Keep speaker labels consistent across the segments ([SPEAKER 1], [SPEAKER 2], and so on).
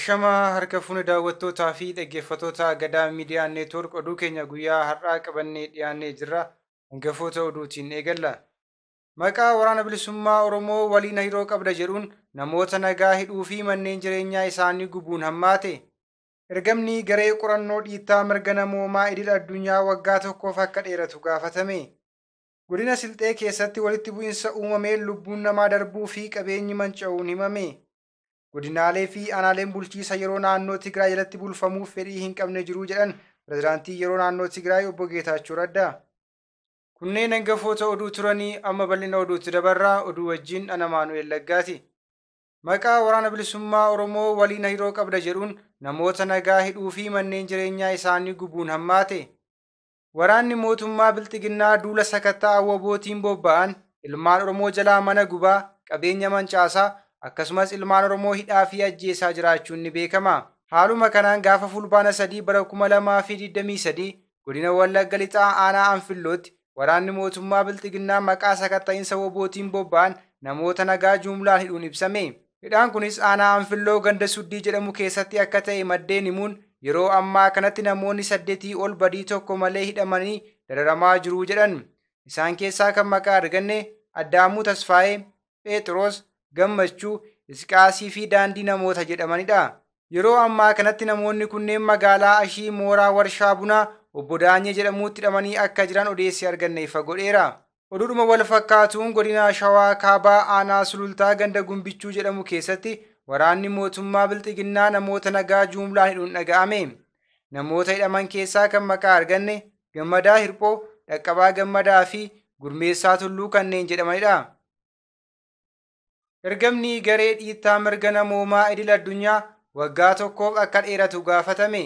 [SPEAKER 1] Ashamaa harka fuune daawwattootaa fi dhaggeeffattoota Gadaa Miidiyaa Neetwoork oduu keenya guyyaa har'aa qabannee dhiyaannee jirra. Hangafoota oduutiin eegalla. Maqaa Waraana Bilisummaa Oromoo waliin hariiroo qabda jedhuun namoota nagaa hidhuu fi manneen jireenyaa isaanii gubuun hammaate. Ergamni garee qorannoo dhiittaa mirga namoomaa idil addunyaa waggaa tokkoof akka dheeratu gaafatame. Godina Silxee keessatti walitti bu'insa uumameen lubbuun namaa darbuu fi qabeenyi manca'uun himame. Godinaalee fi aanaaleen bulchiisa yeroo naannoo Tigraay jalatti bulfamuuf fedhii hin qabne jiru jedhan pirezidaantii yeroo naannoo Tigraay obbo Geetaachoo Raddaa. Kunneen hangafoota oduu turanii amma bal'ina oduutti dabarraa oduu wajjin ana Maanu'eel Laggaati. Maqaa Waraana Bilisummaa Oromoo waliin hariiroo qabda jedhuun namoota nagaa hidhuu fi manneen jireenyaa isaanii gubuun hammaate. Waraanni mootummaa Bilxiginnaa duula sakatta'aa WBOtiin bobba'an ilmaan Oromoo jalaa mana gubaa, qabeenya mancaasaa akkasumas ilmaan Oromoo hidhaa fi ajjeesaa jiraachuun ni beekama. Haaluma kanaan gaafa Fulbaana 3 bara 2023 godina Wallagga Lixaa aanaa Anfillootti waraanni mootummaa Bilxiginnaa maqaa sakatta'iinsa WBOtiin bobba'an namoota nagaa jumlaan hidhuun ibsame. Hidhaan kunis aanaa Anfilloo ganda Suddii jedhamu keessatti akka ta'e maddeen himuun yeroo ammaa kanatti namoonni 8 ol badii tokko malee hidhamanii dararamaa jiru jedhan. Isaan keessaa kan maqaa arganne Addaamuu Tasfaayee, Phexros, Gammachuu, Isqaasii fi Daandii namoota jedhamanidha. Yeroo ammaa kanatti namoonni kunneen magaalaa Ashii mooraa warshaa bunaa obbo Daanyee jedhamuutti hidhamanii akka jiran odeessi arganne ifa godheera. Oduudhuma wal fakkaatuun godina Shawaa Kaabaa aanaa Sulultaa ganda Gumbichuu jedhamu keessatti waraanni mootummaa Bilxiginnaa namoota nagaa jumlaan hidhuun dhaga'ame. Namoota hidhaman keessaa kan maqaa arganne Gammadaa Hirphoo, Dhaqqabaa Gammadaa fi Gurmeessaa Tulluu kanneen jedhamanidha. Ergamni garee dhiittaa mirga namoomaa idil addunyaa waggaa tokkoof akka dheeratu gaafatame.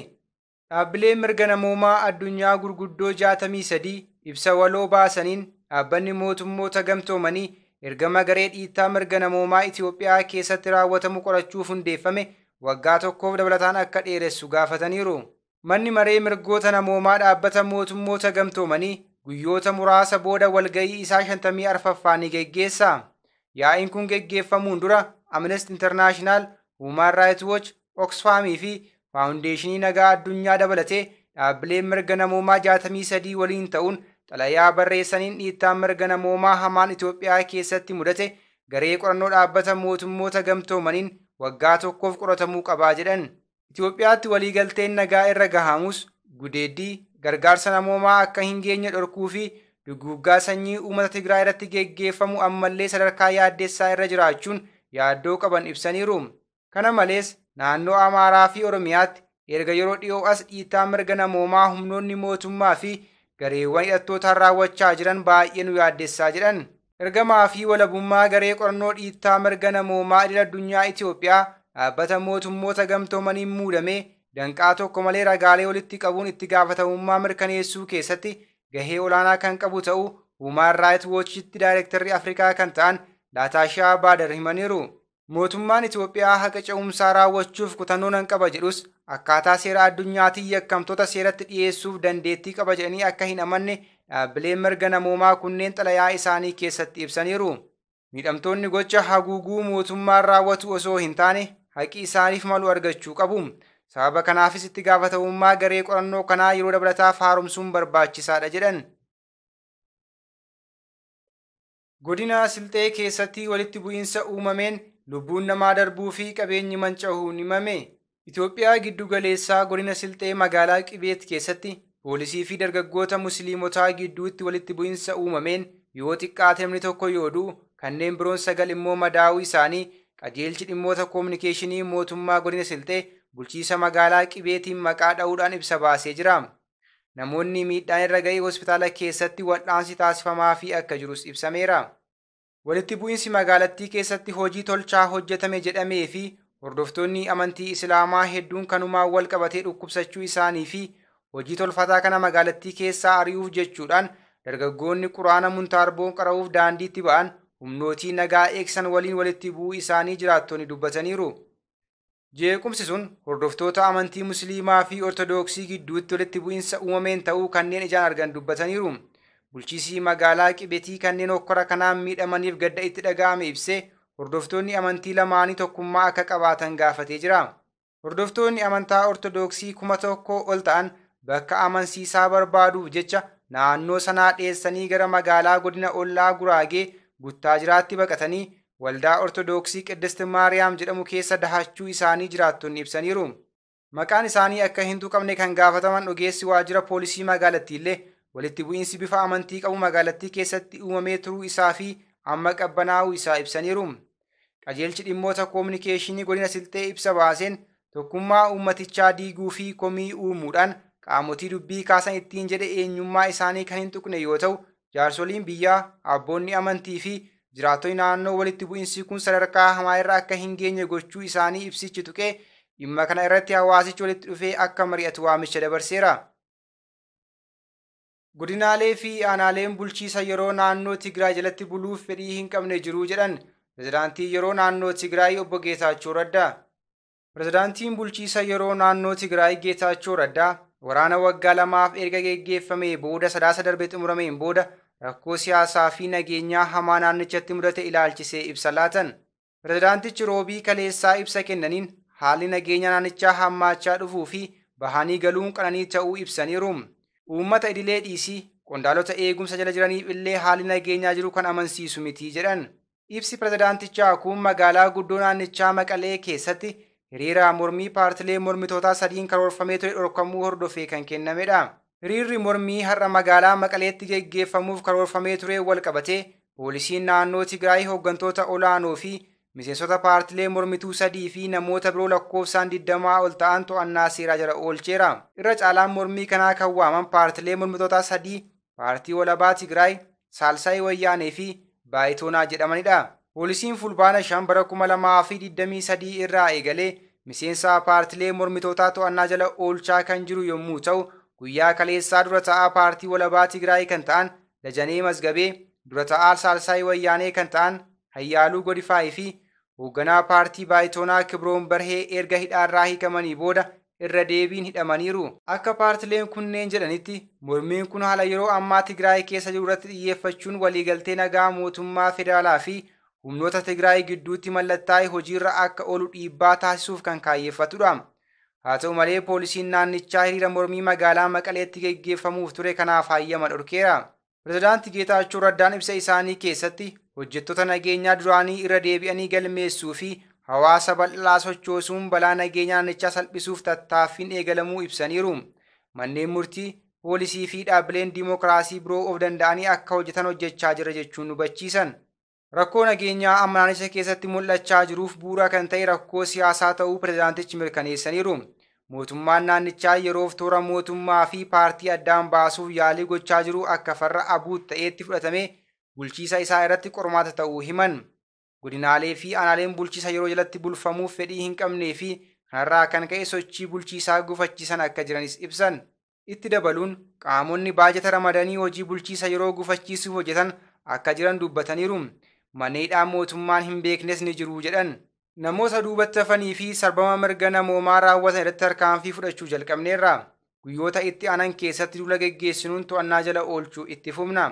[SPEAKER 1] Dhaabbileen mirga namoomaa addunyaa gurguddoo 63 ibsa waloo baasaniin dhaabbanni mootummoota gamtoomanii ergama garee dhiittaa mirga namoomaa Itoophiyaa keessatti raawwatamu qorachuuf hundeeffame waggaa tokkoof dabalataan akka dheeressu gaafataniiru. Manni maree mirgoota namoomaa dhaabbata mootummoota gamtoomanii guyyoota muraasa booda walgahii isaa 54ffaa ni geggeessa. Yaa'iin kun geggeeffamuun dura Amnesty International, Human Rights Watch, Oxfam fi Faawundeeshinii Nagaa Addunyaa dabalatee dhaabbileen mirga namoomaa 63 waliin ta'uun xalayaa barreessaniin dhiittaan mirga namoomaa hamaan Itoophiyaa keessatti mudate garee qorannoo dhaabbata mootummoota gamtoomaniin waggaa tokkoof qoratamuu qabaa jedhan. Itoophiyaatti waliigalteen nagaa irra gahamus gudeeddii gargaarsa namoomaa akka hin geenye dhorkuu fi duguuggaa sanyii uummata Tigraay irratti geggeeffamu ammallee sadarkaa yaaddessaa irra jiraachuun yaaddoo qaban ibsaniiru. Kana malees naannoo Amaaraa fi Oromiyaatti erga yeroo dhiyoo as dhiittaa mirga namoomaa humnoonni mootummaa fi gareewwan hidhattootaan raawwachaa jiran baay'ee nu yaaddessaa jedhan. Ergamaa fi walabummaa garee qorannoo dhiittaa mirga namoomaa idil addunyaa Itoophiyaa dhaabbata mootummoota gamtoomaniin muudamee danqaa tokko malee ragaalee walitti qabuun itti gaafatamummaa mirkaneessuu keessatti gahee olaanaa kan qabu ta'uu Human Rights Watchitti daayirektarri Afrikaa kan ta'an Laataashaa Baadar himaniiru. Mootummaan Itoophiyaa haqa ce'umsaa raawwachuuf kutannoo nan qaba jedhus akkaataa seera addunyaatiin yakkamtoota seeratti dhiyeessuuf dandeettii qaba jedhanii akka hin amanne dhaabbileen mirga namoomaa kunneen xalayaa isaanii keessatti ibsaniiru. Miidhamtoonni gocha haguuguu mootummaan raawwatu osoo hin taane haqi isaaniif malu argachuu qabu. Sababa kanaafis itti gaafatamummaa garee qorannoo kanaa yeroo dabalataaf haaromsuun barbaachisaadha jedhan. Godina Silxee keessatti walitti bu'insa uumameen lubbuun namaa darbuu fi qabeenyi manca'uun himame. Itoophiyaa giddu galeessaa godina Silxee magaalaa Qibeet keessatti poolisii fi dargaggoota musliimotaa gidduutti walitti bu'insa uumameen yoo xiqqaate namni tokko yoo du'u kanneen biroon 9 immoo madaa'uu isaanii qajeelchi dhimmoota koominikeeshinii mootummaa godina Silxee bulchiisa magaalaa Qibeetiin maqaa dha'uudhaan ibsa baasee jira. Namoonni miidhaan irra ga'ee hospitaala keessatti wal'aansi taasifamaa fi akka jirus ibsameera. Walitti bu'insi magaalattii keessatti hojii tolchaa hojjetame jedhamee fi hordoftoonni amantii Islaamaa hedduun kanumaan wal qabatee dhukkubsachuu isaanii fi hojii tolfataa kana magaalattii keessaa ari'uuf jechuudhaan dargaggoonni quraana muntaarboon qara'uuf daandiitti ba'an humnootii nagaa eegsan waliin walitti bu'uu isaanii jiraattonni dubbataniiru. Jeequmsi sun hordoftoota amantii Musliimaa fi Ortodooksii gidduutti walitti bu'insa uumameen ta'uu kanneen ijaan argan dubbataniiru. Bulchiisii magaalaa Qibetii kanneen hokkora kanaan miidhamaniif gadda itti dhaga'ame ibsee hordoftoonni amantii lamaanii tokkummaa akka qabaatan gaafatee jira. Hordoftoonni amantaa Ortodoksii 1000 ol ta'an bakka amansiisaa barbaaduuf jecha naannoo sanaa dheessanii gara magaalaa godina ollaa Guraagee Buttaajiraatti baqatanii waldaa Ortodoksii Qiddist Maariyaam jedhamu keessa dahachuu isaanii jiraattonni ibsaniiru. Maqaan isaanii akka hin tuqamne kan gaafataman ogeessi waajjira poolisii magaalattii illee walitti bu'iinsi bifa amantii qabu magaalattii keessatti uumamee turuu isaa fi amma qabbanaa'uu isaa ibsaniiru. Qajeelchi dhimmoota koominikeeshinii godina Silxee ibsa baaseen tokkummaa uummatichaa diiguu fi komii uumuudhaan qaamotii dubbii kaasan ittiin jedhe eenyummaa isaanii kan hin tuqne yoo ta'u, jaarsoliin biyyaa, abboonni amantii fi jiraattonni naannoo walitti bu'iinsi kun sadarkaa hamaa irra akka hin geenye gochuu isaanii ibsichi tuqee dhimma kana irratti hawaasichi walitti dhufee akka mari'atu waamicha dabarseera. Godinaalee fi aanaaleen bulchiisa yeroo naannoo Tigraay jalatti buluuf fedhii hin qabne jiru jedhan pirezidaantii yeroo naannoo Tigraay obbo Geetaachoo Raddaa. Pirezidaantiin bulchiisa yeroo naannoo Tigraay Geetaachoo Raddaa waraana waggaa 2f erga geggeeffamee booda Sadaasa darbe xumurameen booda rakkoo siyaasaa fi nageenyaa hamaa naannichatti mudate ilaalchisee ibsa laatan. Pirezidaantichi roobii kaleessaa ibsa kennaniin haalli nageenya naannichaa hammaachaa dhufuu fi bahanii galuun qananii ta'uu ibsaniiru. Uummata idilee dhiisii qondaalota eegumsa jala jiraniif illee haalli nageenyaa jiru kan amansiisu miti jedhan. Ibsi pirezidaantichaa kun magaalaa guddoo naannichaa Maqalee keessatti hiriira mormii paartilee mormitootaa sadiin karoorfamee ture dhorkamuu hordofee kan kennamedha. Hiriirri mormii har'a magaalaa Maqaleetti geggeeffamuuf karoorfamee ture wal qabatee poolisiin naannoo Tigraay hooggantoota olaanoo fi miseensota paartilee mormituu sadii fi namoota biroo lakkoofsaan 20 ol ta'an to'annaa seeraa jala oolcheera. Irra caalaan mormii kanaa kan waaman paartilee mormitootaa sadii paartii walabaa Tigraay, Saalsaayii Wayyaanee fi Baayitoonaa jedhamanidha. Poolisiin fulbaana 5 bara 2023 irraa eegalee miseensa paartilee mormitootaa to'annaa jala oolchaa kan jiru yommuu ta'u, guyyaa kaleessaa dura ta'aa paartii walabaa Tigraay kan ta'an Dajanee Mazgabee, dura ta'aa Saalsaayii Wayyaanee kan ta'an Hayyaaluu Godifaayii fi hoogganaa paartii Baayitoonaa Kibroon Barhee erga hidhaarraa hiikamanii booda irra deebiin hidhamaniiru. Akka paartileen kunneen jedhanitti mormiin kun haala yeroo ammaa Tigraay keessa jiru irratti xiyyeeffachuun waliigaltee nagaa mootummaa federaalaa fi humnoota Tigraay gidduutti mallattaa'e hojiirra akka oolu dhiibbaa taasisuuf kan kaayyeeffatudha. Haa ta'u malee poolisiin naannichaa hiriira mormii magaalaa Maqaleetti geggeeffamuuf ture kanaaf hayyama dhorkeera. Pirezidaanti Geetaachoo Raddaan ibsa isaanii keessatti hojjettoota nageenyaa duraanii irra deebi'anii galmeessuu fi hawaasa bal'aa sochoosuun balaa nageenyaa naannichaa salphisuuf tattaaffiin eegalamuu ibsaniiru. Manneen murtii, poolisii fi dhaabbileen diimokiraasii biroo of danda'anii akka hojjetan hojjechaa jira jechuun hubachiisan. Rakkoo nageenyaa amma naannicha keessatti mul'achaa jiruuf bu'uura kan ta'e rakkoo siyaasaa ta'uu pirezidaantichi mirkaneessaniiru. Mootummaan naannichaa yeroof toora mootummaa fi paartii addaan baasuuf yaalii gochaa jiru akka farra abuut ta'eetti fudhatamee bulchiisa isaa irratti qormaata ta'uu himan. Godinaalee fi aanaaleen bulchiisa yeroo jalatti bulfamuuf fedhii hin qabnee fi kanarraa kan ka'e sochii bulchiisaa gufachiisan akka jiranis ibsan. Itti dabaluun qaamonni baajata ramadanii hojii bulchiisa yeroo gufachiisuuf hojjetan akka jiran dubbataniiru. Maneedhaa mootummaan hin beeknes ni jiru jedhan. Namoota duubatti hafanii fi sarbama mirga namoomaa raawwatan irratti tarkaanfii fudhachuu jalqabneerra. Guyyoota itti aanan keessatti duula geggeessinuun to'annaa jala oolchuu itti fufna.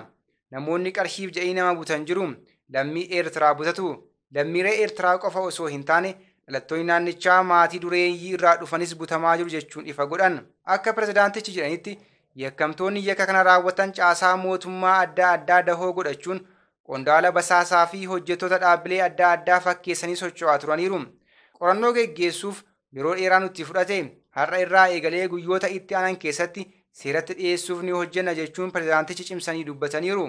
[SPEAKER 1] Namoonni qarshiif jedhanii nama butan jiru. Lammii Eertiraa butatu. Lammiilee Eertiraa qofa osoo hin taane dhalattoonni naannichaa maatii dureeyyii irraa dhufanis butamaa jiru jechuun ifa godhan. Akka pirezidaantichi jedhanitti yakkamtoonni yakka kana raawwatan caasaa mootummaa adda addaa dahoo godhachuun qondaala basaasaa fi hojjettoota dhaabbilee adda addaa fakkeessanii socho'aa turaniiru. Qorannoo geggeessuuf yeroo dheeraa nutti fudhate har'a irraa eegalee guyyoota itti aanan keessatti seeratti dhiyeessuuf ni hojjenna jechuun pirezidaantichi cimsanii dubbataniiru.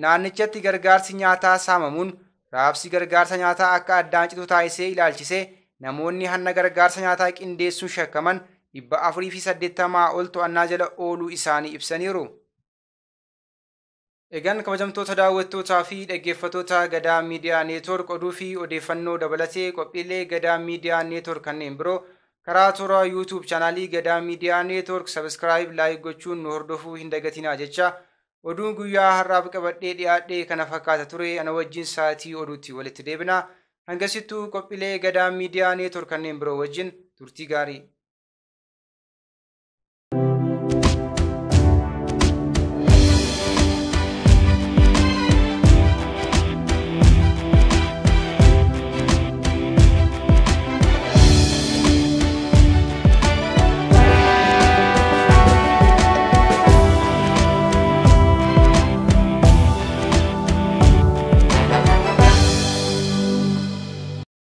[SPEAKER 1] Naannichatti gargaarsi nyaataa saamamuun raabsi gargaarsa nyaataa akka addaan citu taasisee ilaalchisee namoonni hanna gargaarsa nyaataa qindeessuun shakkaman 480 ol to'annaa jala ooluu isaanii ibsaniiru. Egaan kabajamtoota daawwattootaa fi dhaggeeffattoota Gadaa Miidiyaa Neetwoork oduu fi odeeffannoo dabalatee qophiilee Gadaa Miidiyaa Neetwoork kanneen biroo karaa toora YouTube chaanaalii Gadaa Miidiyaa Neetwoork sabiskiraayib laayik gochuun nu hordofuu hin dagatinaa jecha oduun guyyaa har'aaf qabadhee dhiyaadhee kana fakkaata ture ana wajjin sa'aatii oduutti walitti deebina. Hangasittuu qophiilee Gadaa Miidiyaa Neetwoork kanneen biroo wajjin turtii gaarii.